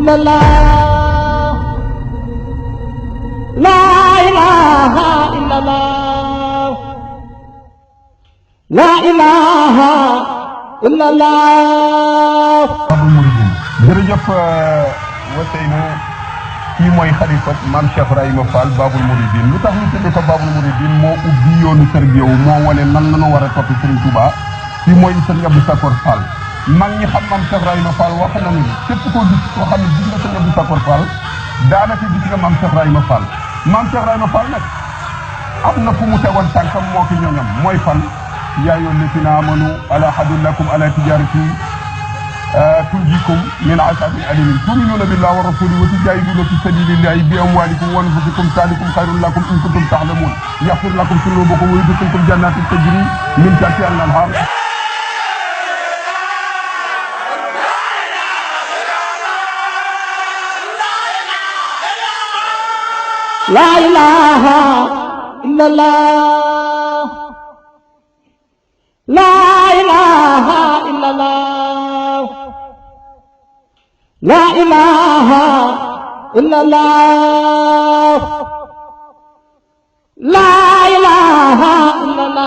illallah, la ilaha illallah, la ilaha illallah. Babul Mouridine jërëjëf Ousseynou kii mooy xalifa maam Cheikh Ibrahima Fall Babul Mouridine lu tax ñu tuddee ko Babul Mouridine moo ubbi yoonu tarbiya moo wane nan la ñu war a topp Serigne Touba kii mooy Serigne Abdou Sakor Fall mag ñi xam maam Cheikh Ibrahima Fall wax nañu ni képp koo gis koo xam ne gis nga Serigne Abdou Sakor Fall daanaka gis nga maam Cheikh Ibrahima Fall maam Cheikh Ibrahima Fall nag am na fu mu tegoon tànkam moo ki ñoñam mooy fan yaa ayyuhal lazina amanu alaa adullukum alaa tijaratin tunjiikum min azaabin aliim tu'minuuna billaahi wa rasuulihi wa tujaahiduuna fi sabiilillaahi bi amwaalikum wa anfusikum zaalikum xayrun lakum in kuntum ta'lamuun yaghfir lakum zunuubakum wa yudkhilkum jannaatin tajrii min tahtihaa al-anhaar. laa ilaaha illallah, laa ilaaha illallah, laa ilaaha illallah, laa ilaaha illallah.